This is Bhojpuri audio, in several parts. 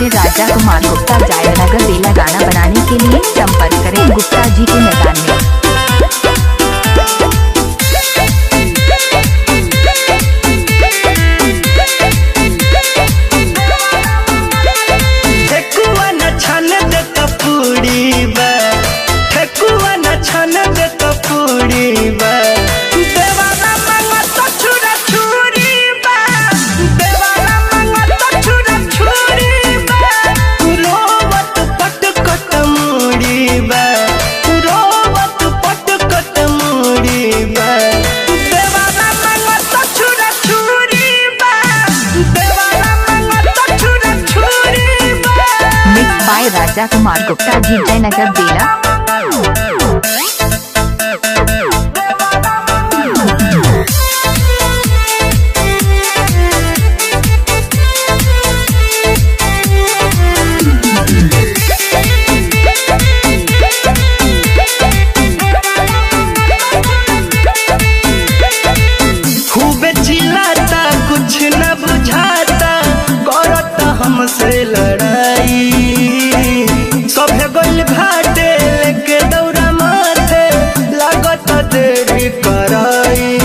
डीजे राजा कुमार गुप्ता जायनगर बेला गाना बनाने के लिए संपर्क करें गुप्ता जी के मैदान में। ठेकुआ न छान दे त पूरी बा, ठेकुआ न छान दे त पूरी बा। देवाला मंगत छुरा छुरी बा, देवाला मंगत छुरा छुरी बा। रोवत पटकत मुड़ी बा, रोवत पटकत मुड़ी बा। देवाला मंगत छुरा छुरी बा, देवाला मंगत छुरा छुरी बा। मिक्स बाय राजा कुमार गुप्ता जी जयनगर बेला। खूबे चिल्लाता कुछ न बुझाता, करत हमसे लड़ाई। सभे गइल घाटे लेके दौरा माथे, लागत देरी कराई।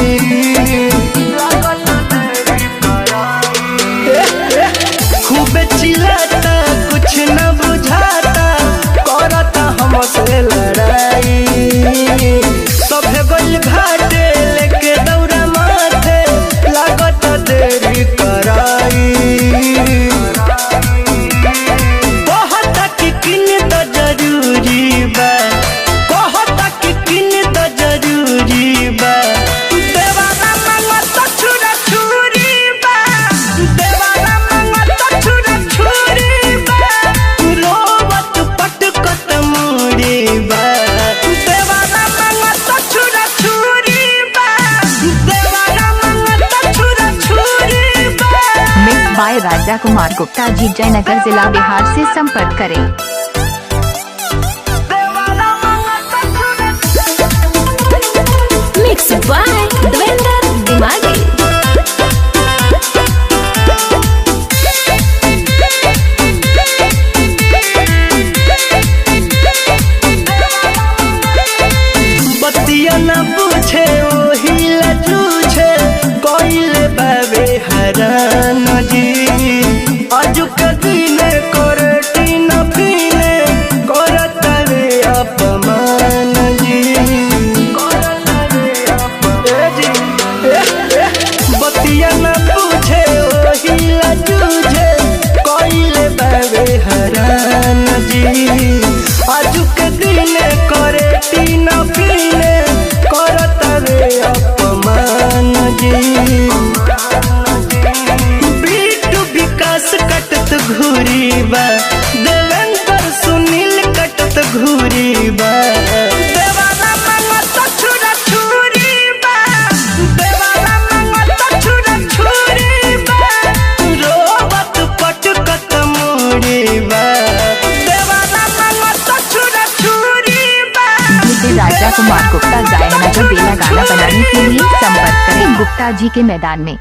खूबे चिल्लाता कुछ न बुझाता, करत हमसे लड़ाई। सभे गइल घाटे लेके दौरा माथे, लागत देरी कराई। कहता कि किन त जरूरी बा, कहता कि किन त जरूरी बा। देवाला मंगत छुरा छुरी बा, देवाला मंगत छुरा छुरी बा। रोवत पटकत मुड़ी बा, देवाला मंगत छुरा छुरी बा, देवाला मंगत छुरा छुरी बा। मिक्स बाय राजा कुमार गुप्ता जी जयनगर जिला बिहार से संपर्क करें। मिक्स बाय देवेंद्र दिमागी। बतिया न पूछे ओही लजूझे, कोइले बाबे हरान जी। आजुक दिन करटी न पीने, करत रे अपमान जी। ए जी, ए, ए, बतिया न पूछे ओही लजूझे, कोइले बाबे हरान जी। आजुक दिन करे तीन पीने, करत रे अपमान जी। बीटू विकास कटत घूरी बा, देवेंद्र सुनील कटत घूरी बा। देवाला मंगत छुरा छुरी बा, देवाला मंगत छुरा छुरी बा। रोवत पटकत मुड़ी बा, देवाला मंगत छुरा छुरी बा। डीजे राजा कुमार गुप्ता जायनगर बेला गाना बनाने के लिए संपर्क करें गुप्ता जी के मैदान में।